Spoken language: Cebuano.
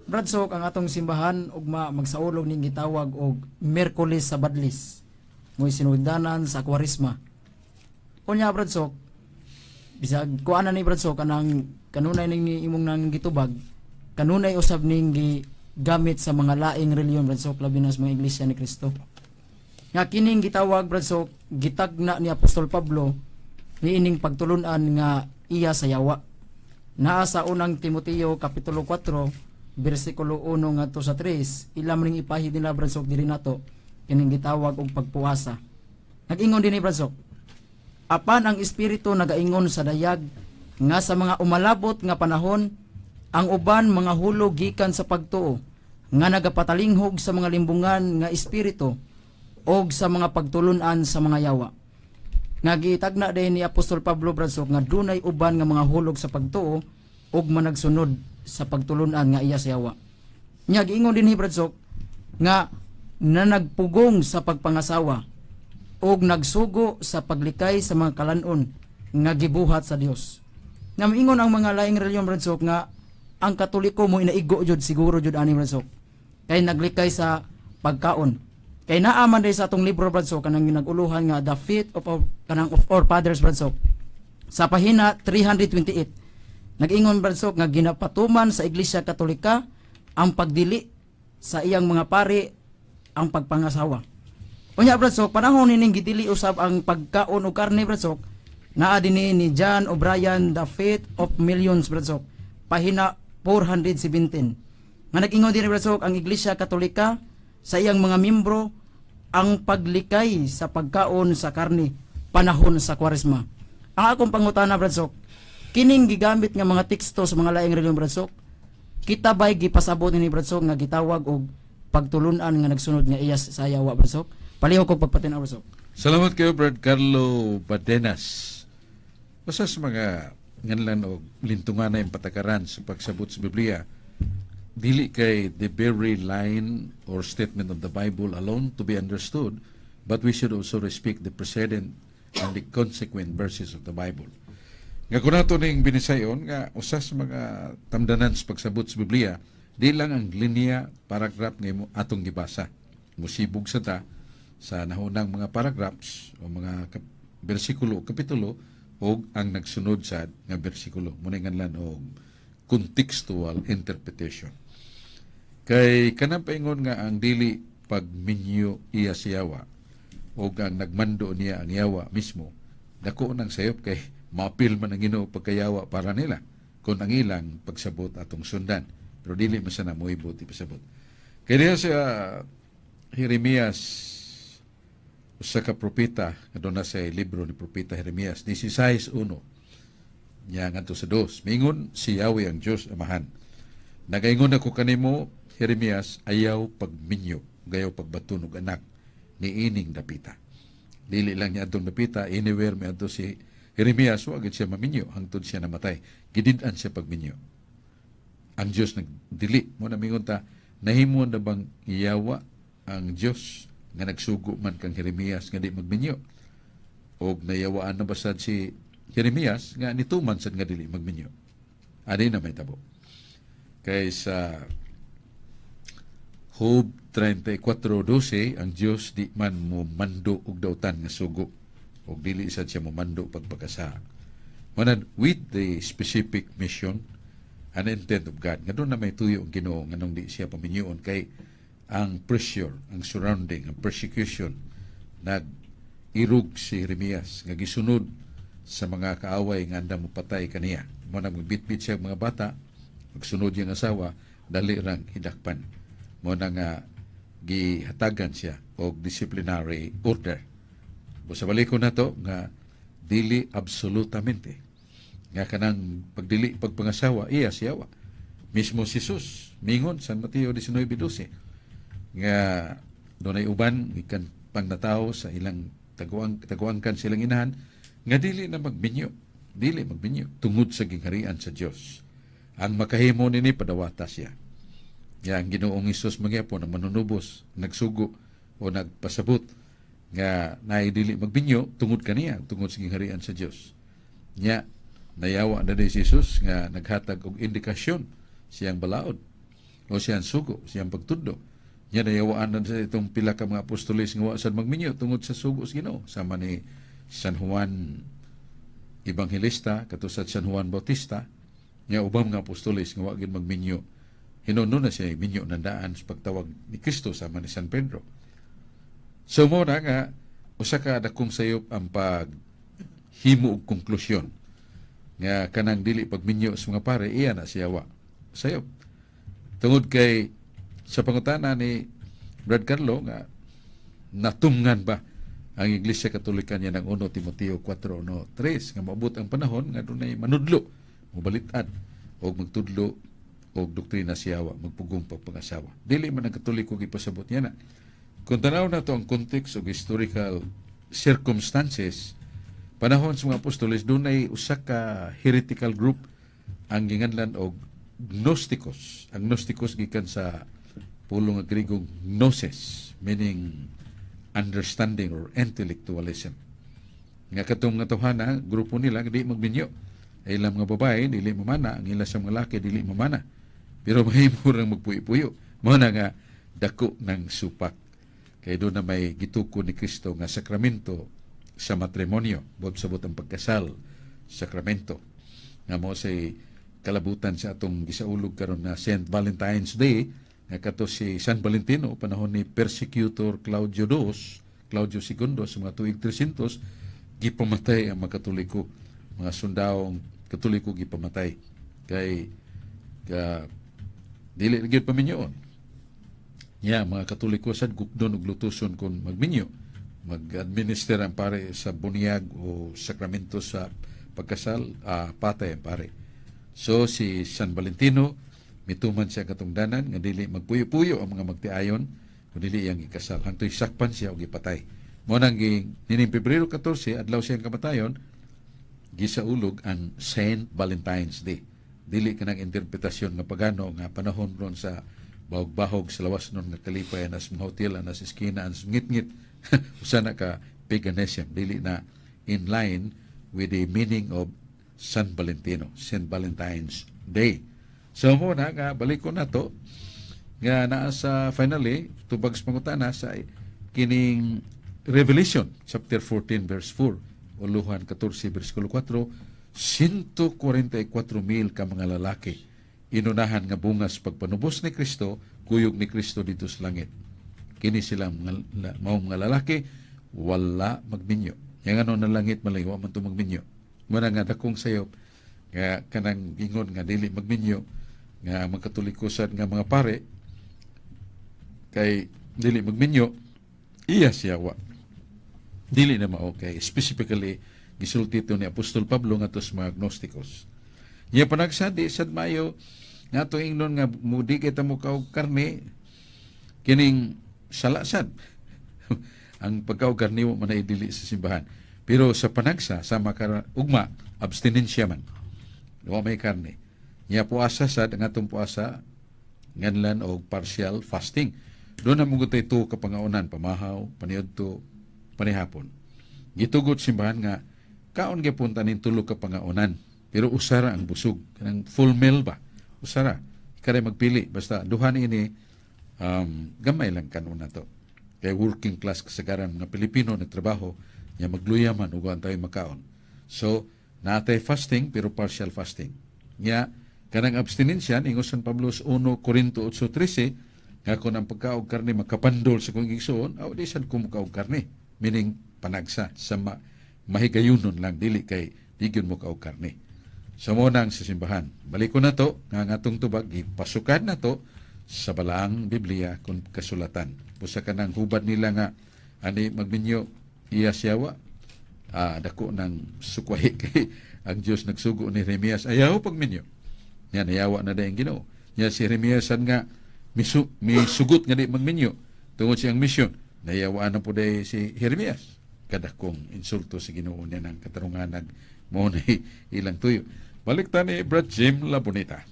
Brad Sok, ang atong simbahan ugma magsaulog ning gitawag og Miyerkules sa Badlis. Mo'y sinugdanan sa Kwaresma. Unya, Brad Sok, bisag kuan na ni, Brad Sok, kanang kanunay ning imong nang gitubag, kanunay usab ning gigamit sa mga laing relihiyon, Brad Sok, labi na sa mga Iglesia ni Cristo. Nga kining gitawag, Brad Sok, gitagna ni Apostol Pablo niining pagtulunan nga iya sa yawa. Naa sa Unang Timoteo kapitulo 4 bersikulo 1 ngadto sa 3, ila man ning ipahid nila, Brad Sok, diri nato kining gitawag og pagpuasa. Nag-ingon dinhi, Brad Sok, "Apan ang espiritu nagaingon sa dayag nga sa mga umalabot nga panahon ang uban mga hulog gikan sa pagtuo nga nagapatalinghog sa mga limbungan nga espiritu og sa mga pagtulunan sa mga yawa." Nga gitagna din ni Apostol Pablo, Brad Sok, nga dunay uban nga mga hulog sa pagtuo ug managsunod sa pagtulunan nga iya sa yawa. Nya giingon dinhi, Brad Sok, nga nanagpugong sa pagpangasawa og nagsugo sa paglikay sa mga kalanon nga gibuhat sa Dios. Nga moingon ang mga laing relihiyon, Brad Sok, nga ang Katoliko mo inaigo jud siguro jud ani, Brad Sok. Kay naglikay sa pagkaon. Kay naa man day sa atong libro, Brad Sok, kanang naguluhan nga The Faith of our, kanang of Our Fathers, Brad Sok. Sa pahina 328, nag-ingon, Brad Sok, nga ginapatuman sa Iglesia Katolika ang pagdili sa iyang mga pari ang pagpangasawa. Unya, Brad Sok, panahon nining gidili usab ang pagkaon og karne, Brad Sok, naa dinhi ni John O'Brien, The Faith of Millions, Brad Sok, pahina 417. Nga nag-ingon din, Brad Sok, ang Iglesia Katolika sa iyang mga membro ang paglikay sa pagkaon sa karne panahon sa Kwaresma. Ang akong pangutana, Brad Sok, kining gigamit nga mga teksto sa mga laing relihiyon, Brad Sok, kita ba'y gipasabot ni Brad Sok nga gitawag og pagtulunan nga nagsunod nga iya sa yawa, Brad Sok? Palihog kog pagpatin-aw, Brad Sok. Salamat kayo, Brad Carlo Badenas. Basta sa mga nganlan og lintungan na yung patakaran sa pagsabot sa Biblia, dili kay the very line or statement of the Bible alone to be understood, but we should also respect the precedent and the consequent verses of the Bible. Nga kung nato ning binisayon, nga usa sa mga tamdanan sa pagsabot sa Biblia, di lang ang linya, paragraph nga imo atong gibasa. Musibog sa ta sa nahunang mga paragraphs o mga bersikulo o kapitulo o ang nagsunod sa nga bersikulo. Muna nganlan og contextual interpretation. Kay kanang paingon nga ang dili pagminyo iya siyawa o ang nagmando niya ang yawa mismo, dako nang sayop kay maapil man ang Ginoo pagkayawa para nila kung ang ilang pagsabot atong sundan. Pero dili man sana moibot ipasabot. Kay diha sa Jeremias, usa ka propeta nga doon na sa libro ni Propeta Jeremias 16:1 niya ngadto sa 2, mingon si Yahweh ang Dios Amahan, "Nagaingon ako kanimo, Jeremias, ayaw pagminyo, gayaw pagbaton og anak ni ining dapita." Dili lang niya adtong dapita, anywhere mi adto si Jeremias, wa gid siya maminyo hangtod siya namatay. Gidid-an siya pagminyo. Ang Dios nagdili mo na. Mingon ta, nahimo na bang iyawa ang Dios nga nagsugo man kang Jeremias nga di magminyo? Og nayawaan na ba sad si Jeremias nga nituman sad nga dili magminyo? Ani na may tabo kay sa Job 34:12, ang Dios di man mo mando og dautan nga sugo og dili sad siya mo mando pagpakasa. Manan with the specific mission and intent of God nga doon na may tuyo ang Ginoo nganong di siya paminyoon, kay ang pressure, ang surrounding, ang persecution, nag irog si Jeremias nga gisunod sa mga kaaway nga andam mo patay kaniya. Mo na magbitbit siya og mga bata, magsunod yung asawa, dali rang hidakpan. Mo na nga gihatagan siya og disciplinary order. Busa balikon na to nga dili absolutamente nga kanang pagdili pagpangasawa iya siyawa. Mismo si Jesus mingon sa Mateo 19:12 nga dunay uban gikan pangnatawo sa ilang taguang taguangkan silang inahan nga dili na magminyo, dili magminyo tungod sa gingharian sa Dios. Ang makahimo nini padawata siya. Ya ang Ginoong Hesus magyapon ang manunubos, nagsugo o nagpasabot nga naay dili magbinyo tungod kaniya, tungod sa gingharian sa Dios. Nya nayawa na si Jesus nga naghatag og indikasyon siyang balaod. O siyang sugo, siyang pagtudlo. Nya nayawaan na sa itong pila ka mga apostoles nga wa sad magminyo tungod sa sugo sa Ginoo. Sama ni San Juan Evangelista, kato sa San Juan Bautista, nga ubang mga apostoles nga wa gyud magminyo. Hinuon na siya minyo nandaan sa pagtawag ni Kristo, sama ni San Pedro. So mo na nga usa ka dakong sayop ang pag himo og konklusyon nga kanang dili pagminyo sa mga pare iya na siya wa. Sayop. Tungod kay sa pangutana ni Brad Carlo nga natumngan ba ang Iglesia Katolika niya ng 1 Timoteo 4:1-3 nga moabot ang panahon nga dunay manudlo, mobalit-ad og magtudlo og doktrina siyawa, magpugong pagpangasawa. Dili man ang Katoliko gipasabot niya na. Kung tanaw na to ang context og historical circumstances, panahon sa mga apostoles, dunay usa ka heretical group ang ginganlan og Gnosticos. Ang Gnosticos gikan sa pulong nga Griego gnosis, meaning understanding or intellectualism. Nga katong nga tawhana, grupo nila di magminyo. Ay ilang mga babae dili mamana, ang ila sa mga laki dili mamana. Pero mahimo rang magpuyo-puyo. Mao na nga dako ng supak. Kay doon na may gituko ni Kristo nga sakramento sa matrimonyo, buot sabot ang pagkasal, sakramento. Nga mo say kalabutan sa atong gisaulog karon na Saint Valentine's Day, nga kato si San Valentino panahon ni persecutor Claudio II, Claudio II, sa mga tuig 300, gipamatay ang mga Katoliko, mga sundawong Katoliko gipamatay kay ka dili gyud paminyoon. Ya, mga Katoliko sad gukdon og lutuson kon magminyo. Mag-administer ang pare sa bunyag o sakramento sa pagkasal, patay ang pare. So si San Valentino mituman siya katungdanan nga dili magpuyo-puyo ang mga magtiayon kung dili iyang ikasal. Hangtoy sakpan siya og gipatay. Mo nang nining Pebrero 14, adlaw siyang kamatayon, gisaulog ang Saint Valentine's Day. Dili kanang interpretasyon nga pagano nga panahon ron sa bahog-bahog sa lawas nun nga kalipay anas mga hotel, anas eskina, anas ngit-ngit. Usa na ka paganism, dili na in line with the meaning of San Valentino, Saint Valentine's Day. So mo na nga balik ko na to nga naa sa finally tubag sa pangutana sa kining Revelation chapter 14 verse 4, Uluhan 14 versikulo 4, 144,000 ka mga lalaki inunahan nga bungas pagpanubos ni Kristo, kuyog ni Kristo dito sa langit. Kini sila mga maong mga lalaki wala magminyo. Yang ano na langit malay wa man to magminyo. Muna nga dakong sayop nga kanang ingon nga dili magminyo nga mga Katolikosan nga mga pare kay dili magminyo iya siya wa. Dili na mao kay specifically gisulti ito ni Apostol Pablo ngadto sa mga Gnostikos. Nya panagsadi sad mayo nga ato ingnon nga mudi kita mo kaog karne, kining sala sad. Ang pagkaog karne mo man ay dili sa simbahan. Pero sa panagsa sama ka ugma, abstinensya man. Wa may karne. Nya puasa sad, ang atong puasa nganlan og partial fasting. Doon na mo gutay tuo ka pangaunan, pamahaw, paniudto, panihapon. Gitugot simbahan nga kaon gyapon tanin tulo ka pangaunan. Pero usara ang busog, kanang full meal ba? Usara. Ikaw magpili basta duha ni ini gamay lang kanon na to. Kay working class kasagaran mga Pilipino nagtrabaho, nya magluya man ug tayo makaon. So natay fasting pero partial fasting. Nya kanang abstinensya, ingon San Pablo sa 1 Corinto 8:13 nga kung ang pagkaog karne makapandol sa kong igsuon, aw di sad ko mukaog karne. Meaning panagsa sa mahigayunon lang, dili kay di gyud mo kaog karne. So mo nang sa simbahan. Balik ko na to nga ang atong tubag gipasukan na to sa balaang Biblia kung kasulatan. Busa ka nang hubad nila nga ani magminyo iya siyawa, dako ng sukwahi kay ang Dios nagsugo ni Jeremias, ayaw pagminyo. Yan ayawa na dayang Ginoo. Nya si Jeremias sad nga misugot nga di magminyo tungod siyang misyon. Nayawaan na po day si Jeremias. Kadakong insulto sa Ginoo niya ng katarungan mo na ilang tuyo. Balik ta ni Brad Jim Labonita.